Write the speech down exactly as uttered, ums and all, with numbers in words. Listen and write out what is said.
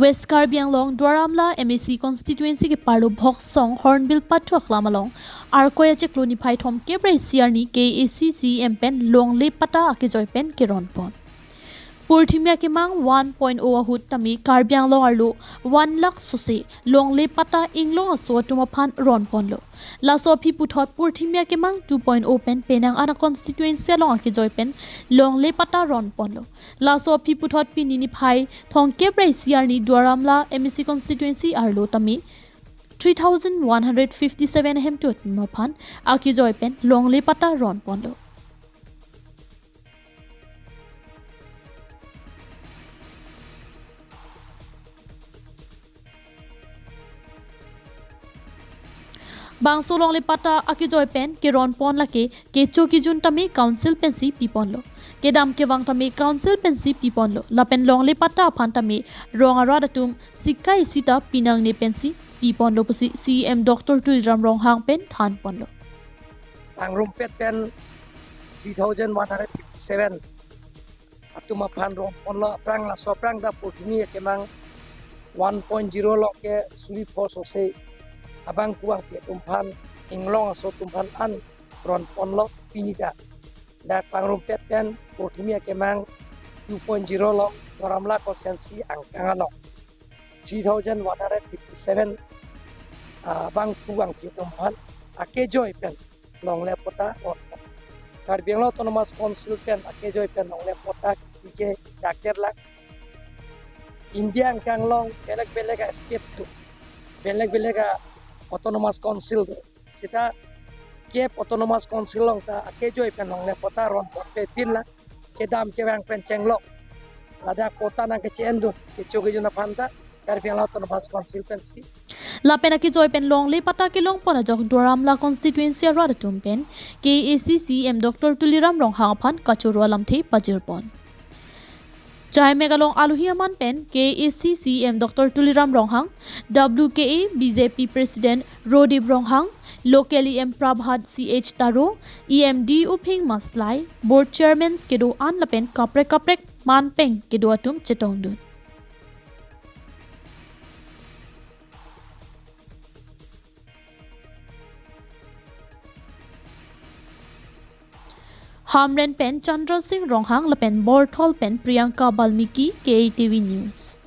West Karbi Anglong Duar Amla M A C constituency keparlo Bhoksong Hornbill Patthu aklam along Arkoi achiklo niphai thomkep ra isi arni K A A C C E M pen longle patta akejoi pen keron pon. Purthimi akemang one point o ahut tame Karbi Anglong arlo one lakh sose longle patta inglong aso atum aphan ron ponlo. Laso aphi puthot purthimi akemang two point o pen penang an a constituency along akejoi pen longle patta ron ponlo. Laso aphi puthot pini niphai thomkep ra isi arni Duar Amla M A C constituency arlo tame three thousand one hundred fifty-seven ahemtut aphan akejoi pen longle patta ron ponlo. Bangso longle patta akejoi pen keron pon lake kecho kejun tame council pensi pi ponlo. Kedam kevang tame council pensi pi ponlo. Lapen longle patta aphan tame rong arat atum sika isi ta pinangne pensi pi ponlo pusi C E M Doctor Tuliram Ronghang pen than ponlo. Pangrumpet pen three thousand one hundred fifty-seven atum aphan ron ponlo. Aphrang laso aphrang ta purthimi akemang one point zero lo ke suri pho sose abangphu bangphi atum aphan inglong aso atum aphan an ron ponlo pini ta. Dak pangrumpet pen purthimi akemang two point zero lo Duar Amla constituency angkang along three thousand one hundred fifty-seven, ah, bangphu bangphi atum aphan akejoi pen longle patta ron pon. Karbi Anglong Autonomous Council pen akejoi pen longle patta ke dak derlang. India angkang along belek belek a state do, belek belek a autonomous council do. Seta kep autonomous council along ta akejoi pen longle patta ron ponpe pinlang. Kedam kevang pen chenglok, ladak patta nangkeche-endun kecho kejun aphan ta Karbi Anglong Autonomous Council pensi. Lapen akejoi pen longle patta kelong pon ajok Duar Amla constituency arat atum pen K A A C C E M Doctor Tuliram Ronghang aphan kachoro alamthe pajir pon. Chaimek along alohi aman pen K A A C C E M Doctor Tuliram Ronghang, W K A B J P President Rodip Ronghang, local E M Prabhat C H Taro, E M D Uphing Maslai, board chairmans kedo-an lapen kaprek kaprek manpeng kedo atum chetongdun. Hamren pen Chandra Singh Ronghang lapen Borthol pen Priyanka Balmiki, K A T V News.